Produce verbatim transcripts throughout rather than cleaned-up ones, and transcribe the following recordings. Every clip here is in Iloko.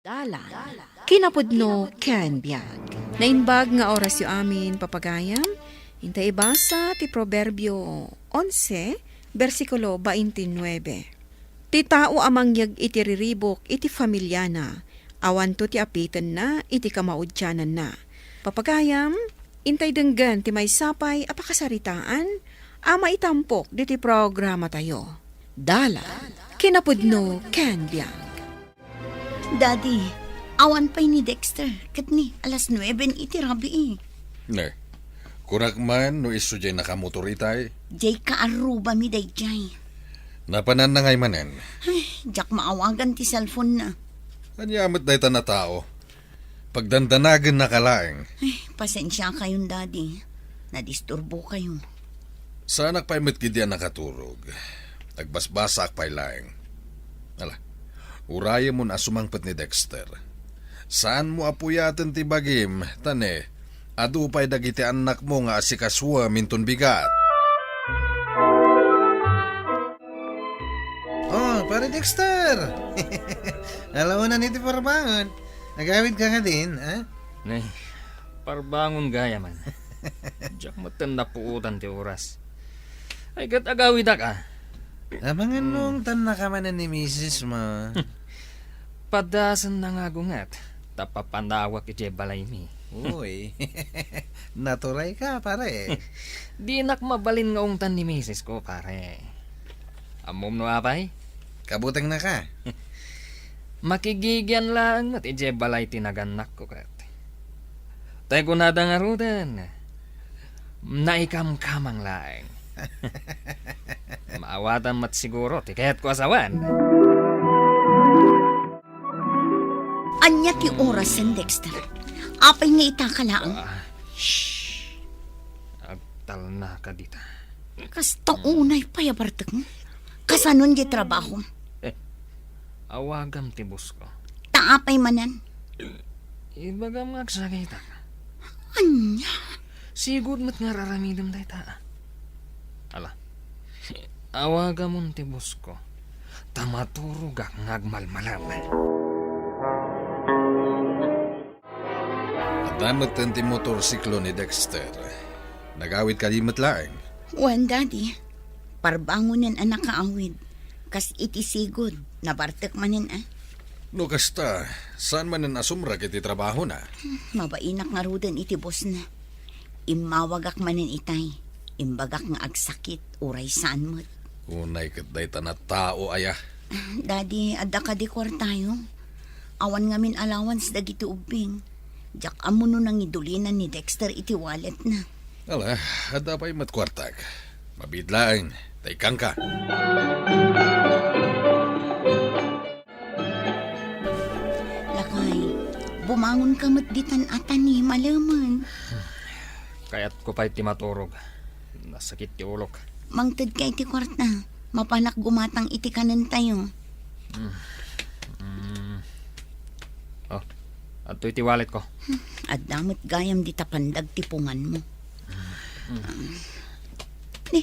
Dalan, kinapudno ken biag. Naimbag nga orasyo amin, papagayam. Inta ibasa ti Proverbio onse, bersikulo twenty-nine. Ti tao a mangyeg iti riribuk iti familiana, awanto ti apitenna iti kamaudiananna. Papagayam, intay denggen ti maysa pay a pakasaritaan a maitampok ditoy programatayo. Dalan, kinapudno ken biag. Daddy, awan pay ni Dexter, ket ni alas nueben iti rabii. Ne, kunak man no isu jay nakamotor itay? Jay kaarrubami dayjay. Napananna ngay manen? Ay, diak maawagan ti cellphone na. Ania met dayta a tao? Pagdandanagennaka laeng. Ay, pasensiakayon, Daddy. Nadisturbokayo. Saanak pay met ketdi a nakaturog. Agbasbasaak pay laeng. Ala, urayemon a sumangpet ni Dexter. Saanmo a puyaten ti bagim, ta ne, adu pay dagiti annakmo nga asikasuem inton bigat. Oh, Pare Dexter! Alauna iti parbangon. Agawidka ngaruden, ha? Nay, parbangon gayamen. Diak metten napuotan ti oras. Ay, ket agawidak, a. Amangan no Hmm. ungtannaka manen ni misis mo. Padasenna nga agunget, ta papanawak idiay balaymi. Uy, naturay ka, pare. Dinak mabalin nga ungtan ni misis ko, pare. Ammom no apay? Kabutengnaka. Makigigian laeng met idiay balay ti nagannakko ket. Tay kunada ngaruden, naikamkamang laeng. Maawatan met siguro ti kayatko a sawen. Ania ti orasen, Dexter? Apay nga itaka laeng? Ah, shh. Agtalnaka dita. Kasta unay pay a bartekmo? Kasanon ti trabahom? Eh, awagam ti boss ko. Ta apay manen? Ibagam nga agsakitak. Ania? Sigud met nga ar-aramidem dayta. Ala, awagamon ti boss ko, ta maturogak nga agmalmalem. Adda metten ti motorsiklo ni Dexter. Nagawid kadi met laeng? Wen, Daddy. Parbangonen a nakaawid. Kas iti sigud, nabartek manen a. No kasta, saan manen a sumrek iti trabahona? Mabainak ngaruden iti bossna. Immawagak manen itay. Imbagak nga agsakit, uray saan met. Unay ket dayta a tao aya. Daddy, adda kadi kuartayo? Awan ngamin allowance dagiti ubbing. Diak ammo no nangidulinan ni Dexter iti walletna. Ala, adda pay met kuartak. Mabiit laeng, ta ikkanka. Lakay, bumangonka met ditan a tani, malemen. Kayatko pay ti maturog. Nasakit ti ulok. Mangtedka iti kuarta. Mapanak gumatang iti kanentayo. Mm. Mm. Oh, adtoy ti wallet ko. Hmm, adda met gayam dita pandagtipunganmo. Mm. Ni,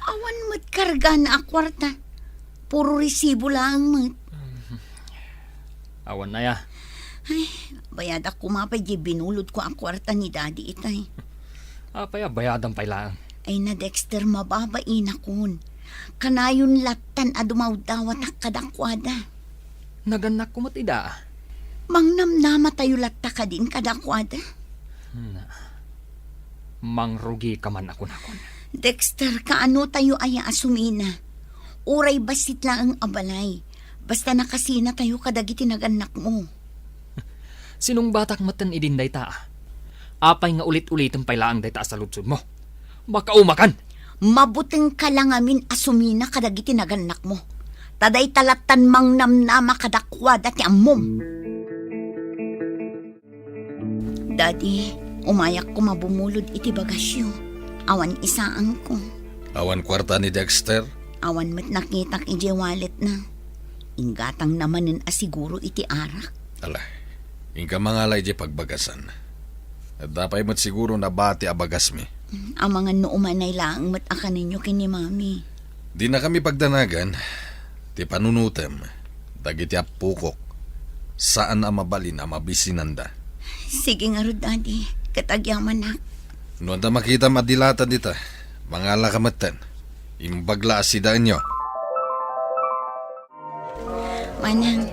awan met kargana a kuarta. Puro resibo laeng met. Awan aya. Ay, bayadak koma pay di binulodko a kuarta ni Daddy itay. Apay a bayadam pay laeng? Ay na, Dexter, mababainakon. Kanayon lattan a dumawdawatak kadakuada. Nagannakko met ida. Mangnamnamatayo latta kadin kadakuada. Na, mangrugika man a kunakon. Dexter, kaano tayo aya a sumina? Uray bassit laeng a balay. Basta nakasinatayo kadagiti nagannakmo. Sinungbatak metten idin dayta, a. Apay nga ulit-ulitem pay laeng dayta a saludsodmo? Makaumakan! Mabutengka la ngamin a sumina kadagiti nagannakmo. Ta dayta lattan mangnamnama kadakuada ti ammom. Daddy, umayak koma bumulod iti bagasyo. Awan isaangko. Awan kuarta ni Dexter? Awan met nakitak idiay walletna. Inggatangna manen a siguro iti arak. Ala, inka mangala idiay pagbagasan. Adda pay met siguro nabati a bagasmi. Amangan no umanay laeng met a kanenyo ken ni Mami. Dinakami pagdanagan ti panunotem dagiti appokok. Saan a mabalin a mabisinanda. Sige ngarud, Daddy. Ket agyamanak. No adda makitam a dilata dita, mangalaka metten. Imbag la a sidaenyo. Manang,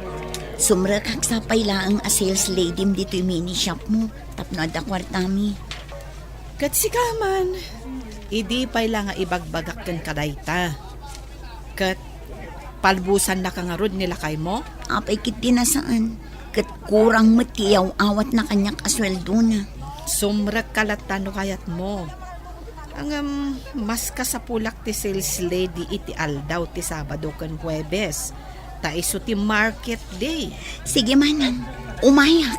sumrekak sa pay laeng a sales ladyem ditoy mini shopmo tapno adda kuartami. Ket sika man, idi pay la nga ibagbagak kenka dayta. Ket palbusannaka ngarud ni lakaymo? Apay ketdi a saan, ket kurang met ti iyaw-awatna kaniak a sueldona. Sumrekka latta no kayatmo. Ngem, mas kasapulak ti sales lady iti aldaw ti Sabado ken Huebes, ta isu ti market day. Sige, Manang. Umayak.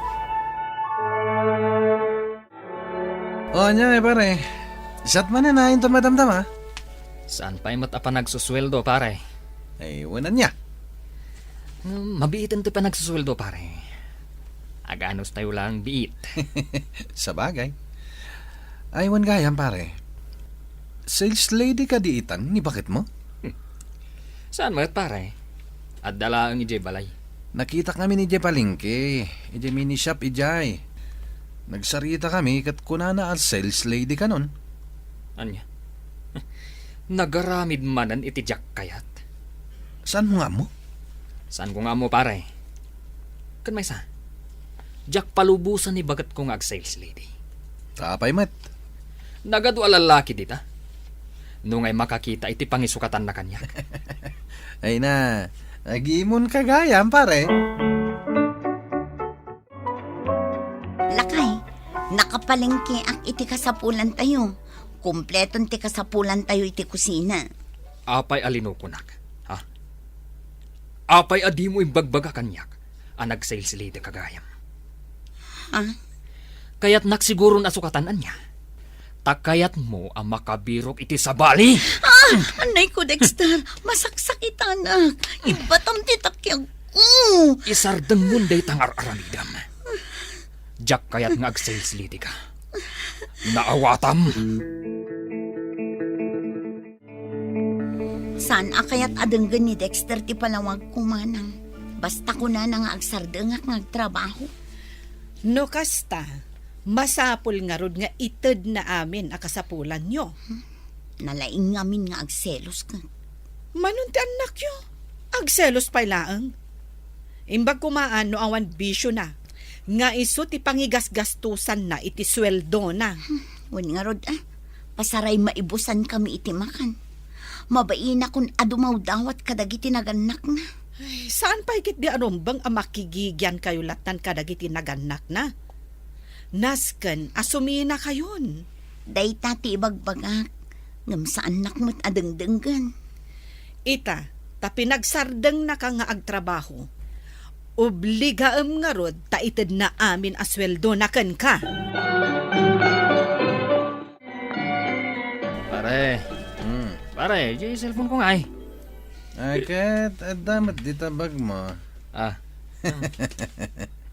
O, ania, eh, pare? Siak manen a inton madamdama? Saan pay met a panagsusueldo, pare? Ay, wen ania? Hmm, mabiiten ti panagsusueldo, pare. Aganos tayo lang biit. Sabagay. Ay, wen gayam, pare. Sales lady kadi itan ni baketmo? Hmm. Saan met, pare? Adda laeng idiay balay. Nakitak ngamin idiay palengke, idiay mini shop idiay. Nagsarita kami ket kunana a sales lady kanon. Ania? Nagaramid manen iti diak kayat. Saanmo nga ammo? Saanko nga ammo, pare? Ken maysa, diak palubosan ni baketko nga ag-sales lady. Apay met? Nagadu a lallaki dita. No ngay makakita iti pangisukatanna kaniak. Ay na, agimonka gayam, pare. Lakay, nakapalengkeak iti kasapulantayo. Kompleton ti kasapulantayo iti kusina. Apay a linukonak, ha? Apay a dimo imbagbaga kaniak a nagsailsilidek a gayam? Ha? Kayatnak siguron a sukatan ania? Ta kayatmo a makabirok iti sabali? Ah! Anay ko, Dexter! Masaksakitanak! Ibbatam ti takiag ko! Isardengmon dayta nga ar-aramidem. Diak kayat nga agsailsilidek a. Naawatam. Saan a kayat a denggen ni Dexter ti palawagko, manang. Basta kunana nga agsardengak nga agtrabaho. No kasta, masapul ngarud nga itedna amin a kasapulanyo. Hmm? Nalaing ngamin nga agselos ket. Manon ti annakyo? Agselos pay laeng. Imbag koma no awan bisiona, nga isu ti pangigasgastosanna iti sueldona. Hmm, wen ngarud, ah, pasaray maibusankami iti makan. Mabainakon a dumawdawat kadagiti nagannakna. Ay, saan pay ketdi a rumbeng a makigigiankayo lattan kadagiti nagannakna? Nasken a suminakayon. Dayta ti ibagbagak, ngem saannak met a dengdenggen. Ita, ta pinagsardengnaka nga agtrabaho, obligaem ngarud ta itedna amin a sueldona kenka. Pare. Hmm. Pare, diay cellphone ko ngay. Ay, ket adda met dita bag mo. Ah.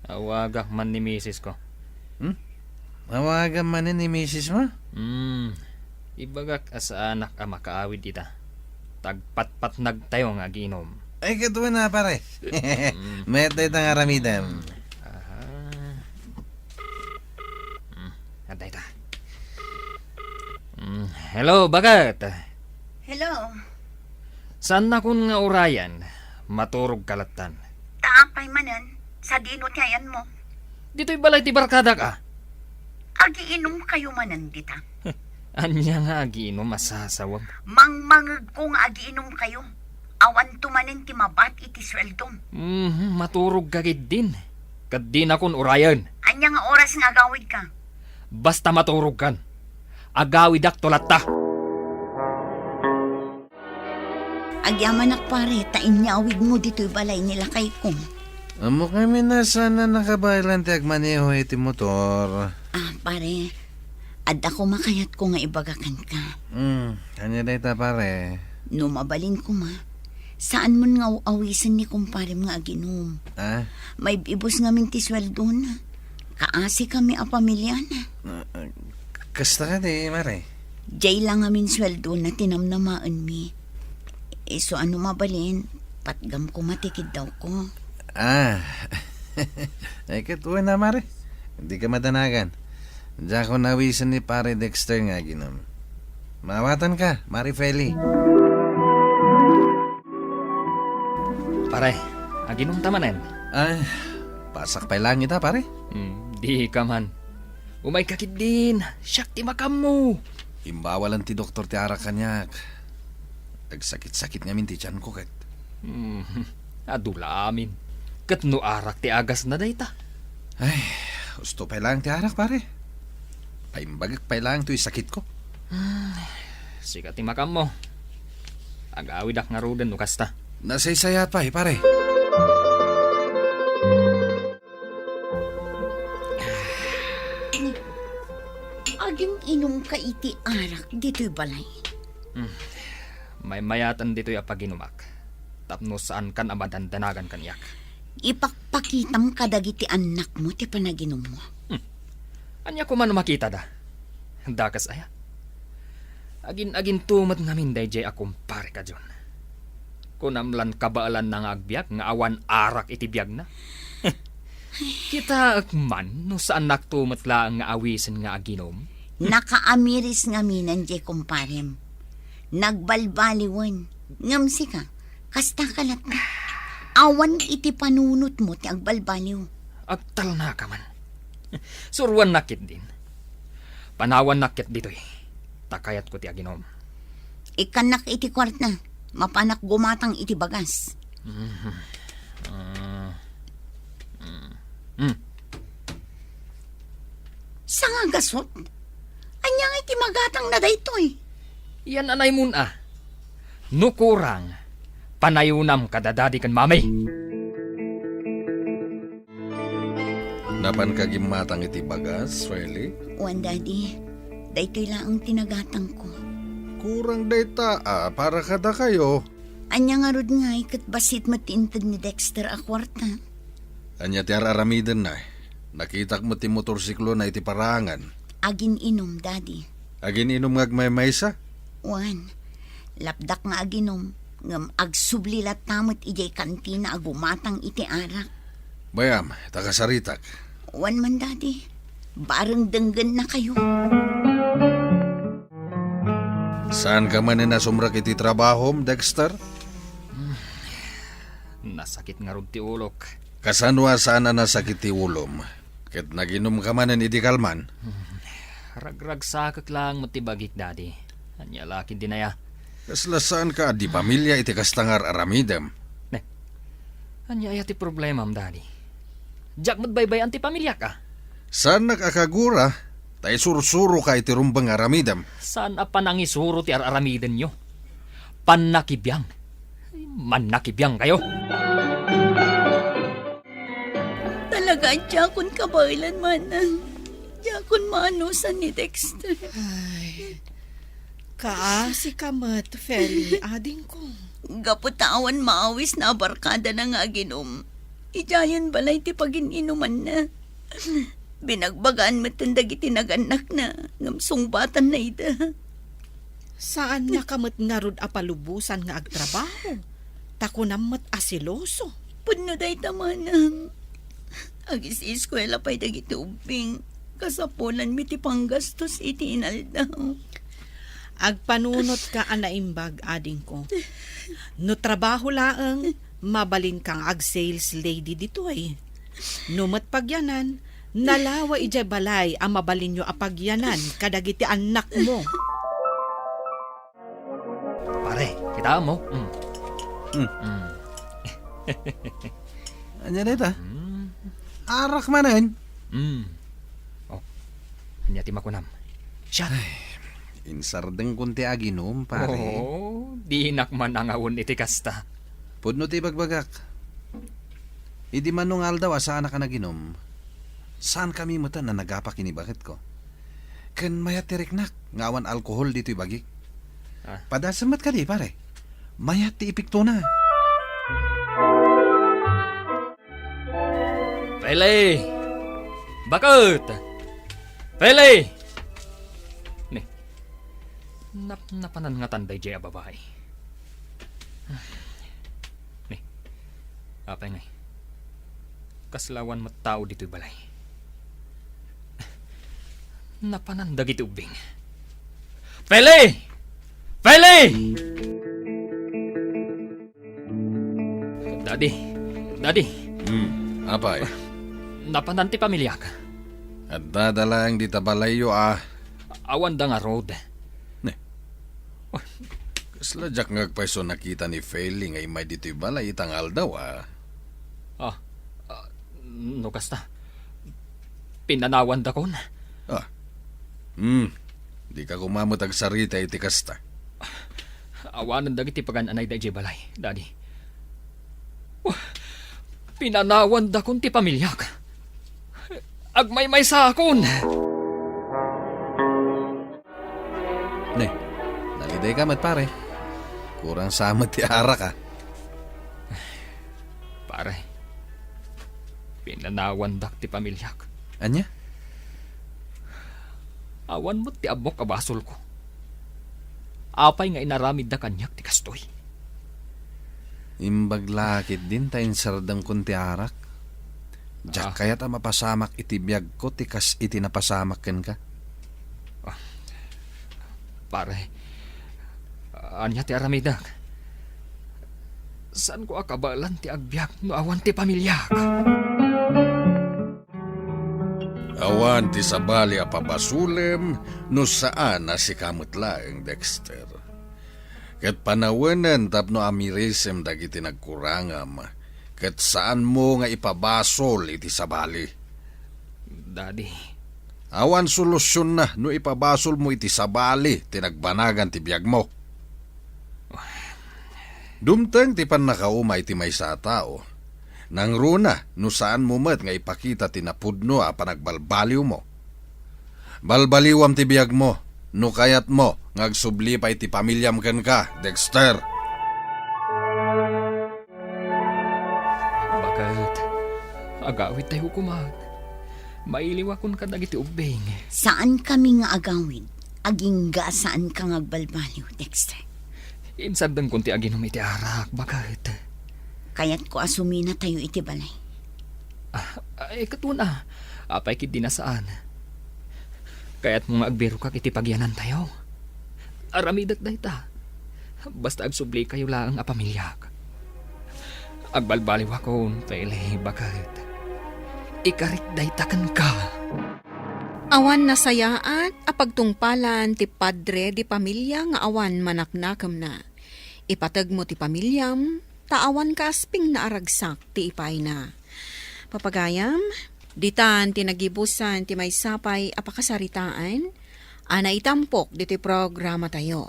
Awagak man ni misis ko. Hmm? Awagam manen ni misis mo? Hmm. Ibagak a saanak a makaawid ita. Tagpatpatnagtayo nga agiinom. Ay, ket wen a, pare. Mm. Mayat dayta nga aramidem. Aha. Hmm. Adda ita. Mm, hello, baket. Hello. Saannakon nga urayan, maturogka lattan. Ta apay manen, sadino ti ayanmo? Ditoy balay ti barkadak a. Agiinumkayo manen dita. Ania nga agiinum a sasawem? Mangmangegko nga agiinumkayo. Awanto manen ti mabat iti sueldom. Mhm, maturogka ketdin. Ket dinakon urayen. Ania nga oras nga agawidka? Basta maturogkan. Agawidakto latta. Agyamanak, pare, ta inyawidmo ditoy balay ni lakayko. Ammok ngamin a saan a nakabaelan ti agmaneho iti motor. Ah, pare, adda koma kayatko nga ibaga kenka. Hmm, ania dayta, pare? No mabalin koma, saanmon nga aw-awisen ni kumparem nga aginom. Ah? Maib-ibus ngamin ti sueldona. Kaasikami a pamiliana. Ah, ah, kasta kadi, pare? Diay la ngamin sueldona ti namnamaenmi. Isu a no mabalin, patgam koma ti kiddawko. Ah. Ay, ket wen a, pare. Dika madanagan. Diakon awisen ni Pare Dexter nga aginom. Maawatanka, Mare Feli. Pare, aginomta manen? Ay, pasak pay laeng ita, pare. Hmm, dika man. Umayka ketdin, siak ti makaammo. Imbawalen ti doktor ti arak kaniak. Agsakit-sakit ngamin ti tianko ket. Hmm, adu la amin. Ket no arak ti agasna dayta? Ay, usto pay laeng ti arak, pare. Paimbagek pay laeng toy sakitko. Hmm, sika ti makaammo. Agawidak ngaruden no kasta. Nasaysayaat pay, pare. Agin-inumka iti arak ditoy balay? Hmm. Maymayatan ditoy a paginumak. Tapno saankan a madandanagan kaniak. Ipakpakitam kadagiti annakmo ti panaginummo. Hmm. Ania koma no makitada? Dakes aya? Agin-aginto met ngamin daydiay a kumparek a John. Kunam lan kabaelanna nga agbiag nga awan arak iti biagna. Kitaek man no saannakto met laeng nga awisen nga aginom. Nakaamiris ngaminen diay kumparem. Nagbalbaliwen. Ngem sika, kasta ka latta. Awan iti panunotmo ti agbalbaliw. Agtalnaka man. Suroannak ketdin. Panawannak ket ditoy. Ta kayatko ti aginom. Ikkannak iti kuarta. Mapanak gumatang iti bagas. Mhm. Ah. Mm. Mm. Sangagasut? Ania nga iti magatangna daytoy? Yan anay mon a. No kurang, panayonam kada dadi ken mami. Napanka gimmatang iti bagas, Feli? Wen, Daddy. Daytoy laeng ti nagatangko. Kurang dayta a para kadakayo. Ania ngarud ngay ket bassit met ti inted ni Dexter a kuarta? Ania ti ar-aramidenna? Nakitak met ti motorsiklona iti paraangan. Agin-inum, Daddy. Agin-inum nga agmaymaysa? Wen, lapdak nga aginum, ngem agsubli latta met idiay kantina a gumatang iti arak. Bay-am, ta kasaritak. Wen man, Daddy. Bareng denggennakayo. Saanka manen a sumrek iti trabahom, Dexter? Nasakit ngarud ti ulok. Kasano a saan a nasakit ti ulom? Ket naginumka manen idi kalman? Ragragsakek laeng met ti bagik, Daddy. Ania la ketdin aya? Kasla saanka a di pamilia iti kasta nga ar-aramidem? Ne. Ania aya ti problemam, Daddy? Diak met baybay-an ti pamiliak, a? Saannak a kagura, ta isursuroka iti rumbeng nga aramidem. Saan a panangisuro ti ar-aramidenyo? Pannakibiang. Mannakibiangkayo. Talaga, diakon kabaelan, manang. Diakon maanusan ni Dexter. Ay, kaasika met, Feli, adingko. Gapu ta awan maawisna a barkadana nga aginum, idiayen balay ti pagin-inumanna. Binagbagaan metten dagiti nagannakna, ngem sungbatanna ida. Saannaka met ngarud a palubosan nga agtrabaho, ta kunam met a seloso. Pudno dayta, manang. Agis-eskuela pay dagiti ubbing. Kasapulanmi ti panggastos iti inaldaw. Agpanunotka a naimbag, adingko. No trabaho laeng, mabalinka nga ag-sales lady ditoy. No met pagyanan, nalawa idiay balay a mabalinyo a pagyanan kadagiti annakmo. Pare, kitaem mo? Mm. Mm. Mm. Ania dayta? Mm. Arak manen? Mm. Oh. Ania ti makunam? Shot. Ay, insardengkon ti aginum, pare. Oo, dinak man angawen iti kasta. Pudno ti ibagbagak. Idi mano nga aldaw a saanak a naginum, saankami metten a nagapa ken ni baketko. Ken mayat ti riknak nga awan alkohol ditoy bagik. Ah. Padasem met kadi, pare. Mayat ti epektona. Pele! Baket! Pele! Ni, napnapanan ngatan daydiay a babai. Ni, apay ngay? Kasla awan met tao ditoy balay. Napanan dagiti ubbing. Feli! Feli! Daddy, Daddy. Hmm, apay? Napanan ti pamiliak. Adda da laeng dita balayyo a. Awan da ngarud. Ne. Kasla diak nga agpayso nakita ni Feli nga immay ditoy balay ita nga aldaw a. Ah, ah, no kasta, pinanawandakon. Ah. Hmm. Dika koma met agsarita iti kasta. Awanen dagiti pagan-anayda idiay balay, Daddy. Wah, pinanawandakon ti pamiliak. Agmaymaysaakon. Ne, nalidayka met, pare. Kurang sa met ti arak, a. Pare, pinanawandak ti pamiliak. Ania? Awan met ti ammok a basolko. Apay nga inaramidda kaniak ti kastoy? Imbag la ketdin ta insardengkon ti arak. Diak Ah. kayat a mapasamak iti biagko ti kas iti napasamak kenka. Ah, pare, ania ti aramidek? Saanko a kabaelan ti agbiag no awan ti pamiliak? Awan ti sabali a pabasolem no saan a sika met laeng, Dexter. Ket panawenen tapno amirisem dagiti nagkurangam, ket saanmo nga ipabasol iti sabali. Daddy. Awan solusionna no ipabasolmo iti sabali ti nagbanagan ti biagmo. Dumteng ti pannakauma iti maysa a tao. Nangruna no saanmo met nga ipakita ti napudno a panagbalbaliwmo. Balbaliwam ti biagmo no kayatmo nga agsubli pay ti pamiliam kenka, Dexter. Baket, agawidtayo koma. Mailiwakon kadagiti ubbing. Saankami nga agawid. Agingga a saanka nga agbalbaliw, Dexter. Insardengkon ti aginom iti arak, baket. Kayatko a suminatayo iti balay. Ah, ay, katuna. Apay ketdi a saan? Kayatmo nga agbirokak iti pagiyanantayo? Aramidek dayta. Basta agsublikayo laeng a pamiliak. Agbalbaliwakon, Feli, baket. Ikarik dayta kenka. Awan nasayaat a pagtungpalan ti padre de pamilia nga awan manaknakemna. Ipategmo ti pamiliam, ta awan kaaspingna a ragsak ti ipayna. Papagayam, ditan ti nagibusan ti maysa pay a pakasaritaan a naitampok ditoy programatayo.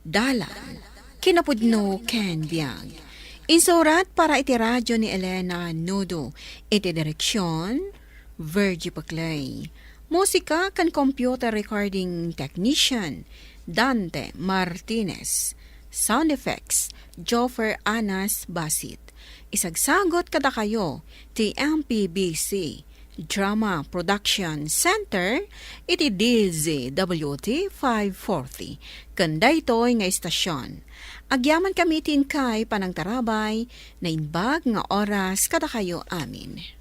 Dalan, kinapudno ken biag. Insurat para iti radio ni Elena Nudo. Iti direksion, Virgie Paclay. Musika ken computer recording technician, Dante Martinez. Sound effects, Joffer Anas Basit. Isagsagut kadakayo ti M P B C Drama Production Center iti D Z W T five forty. Ken daytoy nga istasion, agyamankami ti inkay panangtarabay, naimbag nga oras kadakayo amin.